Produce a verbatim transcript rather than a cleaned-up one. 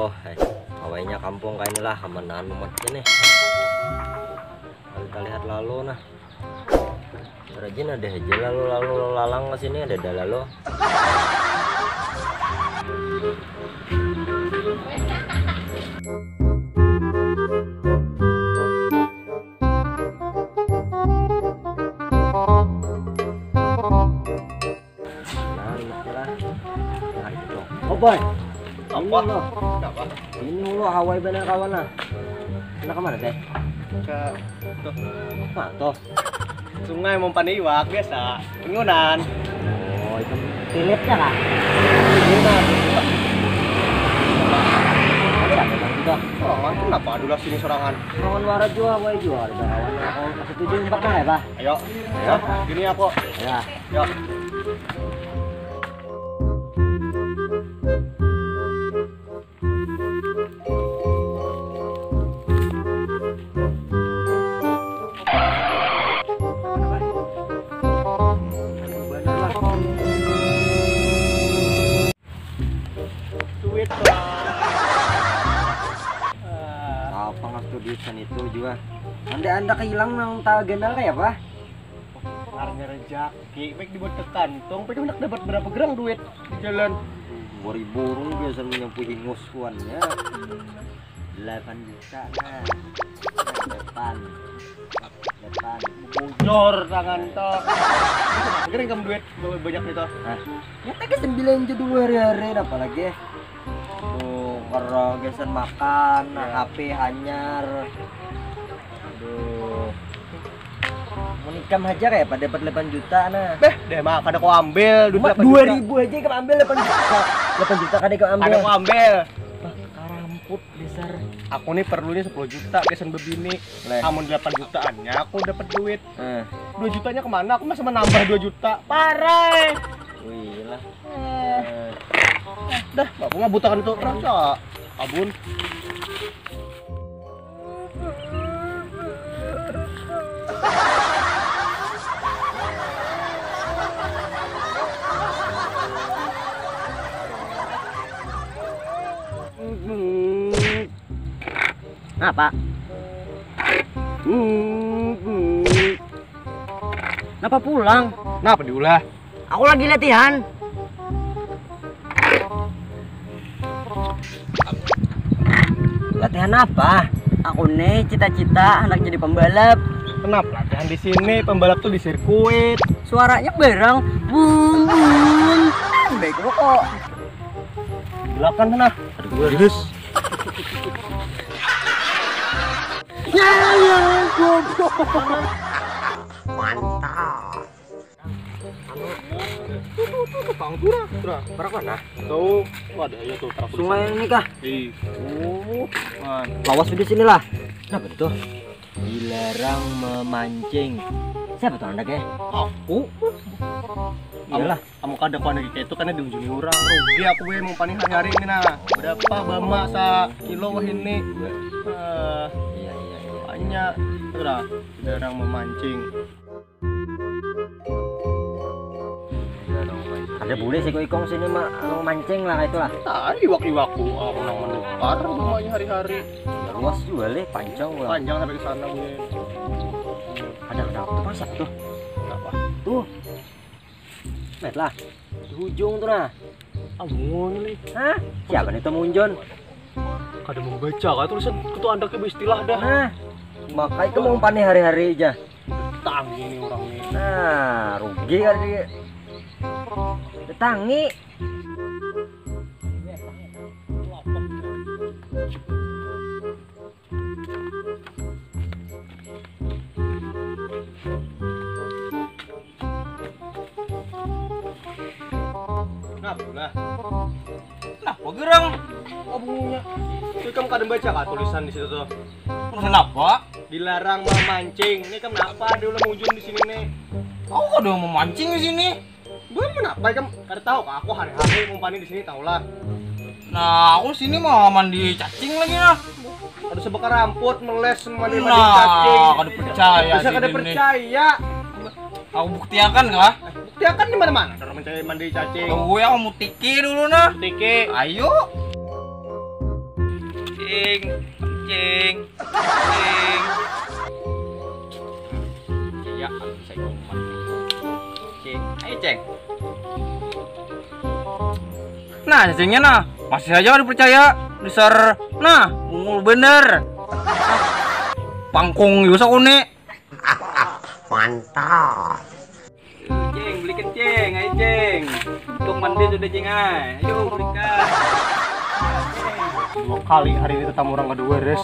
Oh, hai. Awainya kampung kayak inilah, aman-aman umat ini. Kalau kita lihat lalu nah. Rajin ada aja lalu-lalu lalang ke sini, ada, ada lalu. Nah, ini lah. Nah, itu dong. Oh, Boy. Apa? Ini loh. Kenapa? Ini lo Hawaii bener kawan lah. Nah, kemana teh? Ke tuh. Apa tuh? Sungai mau pandai iwak biasa. Ngunan. Oh, itu tilitnya kah? Ngunan. Ada apa bang juga? Sorangan, kenapa adulah sini sorangan? Sorangan wara jua, Hawaii jua ada kawan. Aku setuju empat lah ya, Bah. Ayo. Ayo. Gini aku. Ya. Yuk. Duit lah. Apa nggak duit san itu juga? Anda-anda kehilang nang tak ganal kayak apa? Karena rezeki, baik dibuat ke kantong, pengen nak dapat berapa gerang duit di jalan. Dua ribu urung biasa menyampu hingus kuannya. Delapan juta nah. Nah, depan. Depan. Bujur tangan toh. Segera kamu duit banyak nih toh. Hah? Ya tadi sembilan judul hari-hari apalagi. Tuh, kalau gasan makan, Ya. H P hanyar. Aduh. Mau nikam aja kayak pada dapat delapan juta nah. Beh, deh mah kada kau ambil duit Cuma delapan juta. Dua ribu aja ikam ambil delapan juta. Delapan juta kada ikam ambil. Kada kau ambil. Bah, karamput dasar. Aku nih perlunya sepuluh juta kesan bebini. Leh. Amun delapan jutaannya aku dapat duit. Eh. Dua jutanya kemana? Aku masa menambah dua juta. Parah. Eh. Wih lah. Eh. Eh. Dah, aku nggak butakan itu. Raja. Abun. Napa? Napa pulang? Napa diulah? Aku lagi latihan. Latihan apa? Aku nih cita-cita anak jadi pembalap. Kenapa latihan di sini? Pembalap tuh di sirkuit. Suaranya bareng bum bum. Bego kok. Belakang sana. Aduh, Yus. Ya, ya, goblok. Mantap. Tuh, tuh, tuh, tuh, Bang, tuh, nah, tuh, nah. Berapa nah? Tuh, tuh ada ya tuh, terus Sungai ini kah? Ih. Oh, man. Lawas di sini lah. Nah, betul. Dilarang memancing. Siapa tuh anaknya? Aku. Iyalah. Kamu kada kau anak kayak itu karena diunjungi orang. Rugi aku gue mau panen hari-hari ini nah. Berapa bama sa kilo wah ini? Iya. Eh, Iya, iya, iya. Banyak. Tuh dah, dilarang memancing. Ada bule sih kok ikong sini mah anu mancing lah itu lah. Nah, iwak-iwakku aku nang menukar rumahnya hari-hari. Ya, luas juga leh, panjang lah. Panjang sampai ke sana gue. Ada ada tuh pas tuh. Kenapa? Tuh. Lihat lah. Di ujung tuh nah. Amun nih. Hah? Siapa nih tuh munjon? Kada membaca kan tulisan ketua andaknya beristilah dah. Nah, makanya kamu umpan nih hari-hari aja. Tangi nih orang nih. Nah, rugi kan dia. Tangi. Kenapa lah? Kenapa gerang? Oh, bunyinya. Itu kamu kada baca kah tulisan di situ tuh? Tulisan apa? Dilarang memancing. Ini kamu kenapa ada ulah mujun di sini nih? Aku kada memancing di sini. Gue kenapa kamu kada tahu kah? Aku hari-hari umpani di sini tahu lah. Nah, aku sini mau mandi cacing lagi nah. Ada sebekar ramput meles mandi mandi Nah, cacing. Kada percaya Bisa sih kada ini. Percaya. Aku buktiakan kah? Buktiakan di mana-mana. Orang mencari mandi cacing. Tunggu ya, aku mau tiki dulu nah. Tiki. Ayo. Cing, cing, cing. Ya, saya kumat. Cing, ayo ceng. Nah, cacingnya nah, masih aja nggak dipercaya. Dasar, nah, bungul bener. Pangkung juga sakuni. Mantap. Ceng, belikan ceng, ayo ceng. Untuk mandi sudah ceng ay. Ayo belikan. Dua kali hari ini tetamu orang kedua, Res.